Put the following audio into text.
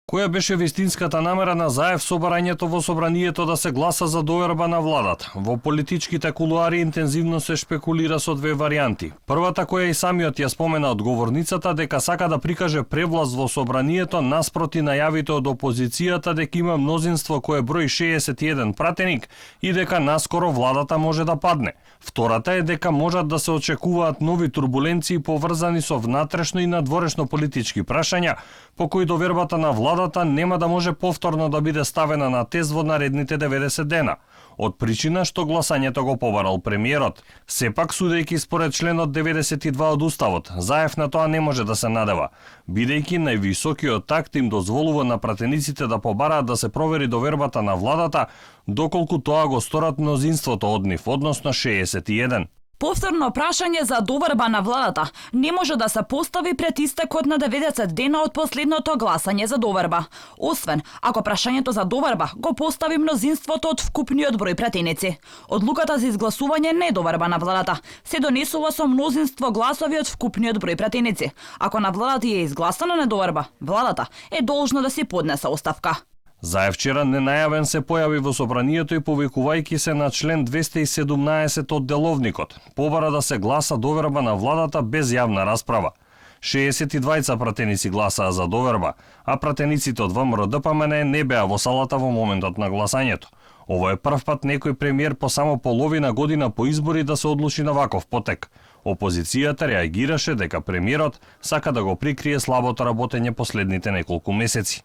Која беше вистинската намера на Заев со барањето во собранието да се гласа за доверба на владата? Во политичките кулуари интензивно се шпекулира со две варијанти. Првата, која и самиот ја спомена одговорницата, дека сака да прикаже превласт во собранието наспроти најавите од опозицијата дека има мнозинство кое брои 61 пратеник и дека наскоро владата може да падне. Втората е дека можат да се очекуваат нови турбуленции поврзани со внатрешно и надворешно политички прашања, по кои довербата на владата нема да може повторно да биде ставена на тест во наредните 90 дена, од причина што гласањето го побарал премиерот. Сепак, судејќи според членот 92 од Уставот, Заев на тоа не може да се надева, бидејќи највисокиот акт им дозволува на пратениците да побараат да се провери довербата на владата, доколку тоа го сторат мнозинството од нив, односно 61. Повторно прашање за доверба на владата не може да се постави пред истекот на 90 дена од последното гласање за доверба, освен ако прашањето за доверба го постави мнозинството од вкупниот број пратеници. Одлуката за изгласување недоверба на владата се донесува со мнозинство гласови од вкупниот број пратеници. Ако на владата е изгласана недоверба, владата е должна да си поднесе оставка. Заев вчера ненајавен се појави во собранието и повикувајќи се на член 217 од Деловникот, побара да се гласа доверба на владата без јавна расправа. 62 пратеници гласаа за доверба, а пратениците од ВМРО-ДПМН не беа во салата во моментот на гласањето. Ово е прв пат некој премиер по само половина година по избори да се одлучи на ваков потек. Опозицијата реагираше дека премиерот сака да го прикрие слабото работење последните неколку месеци.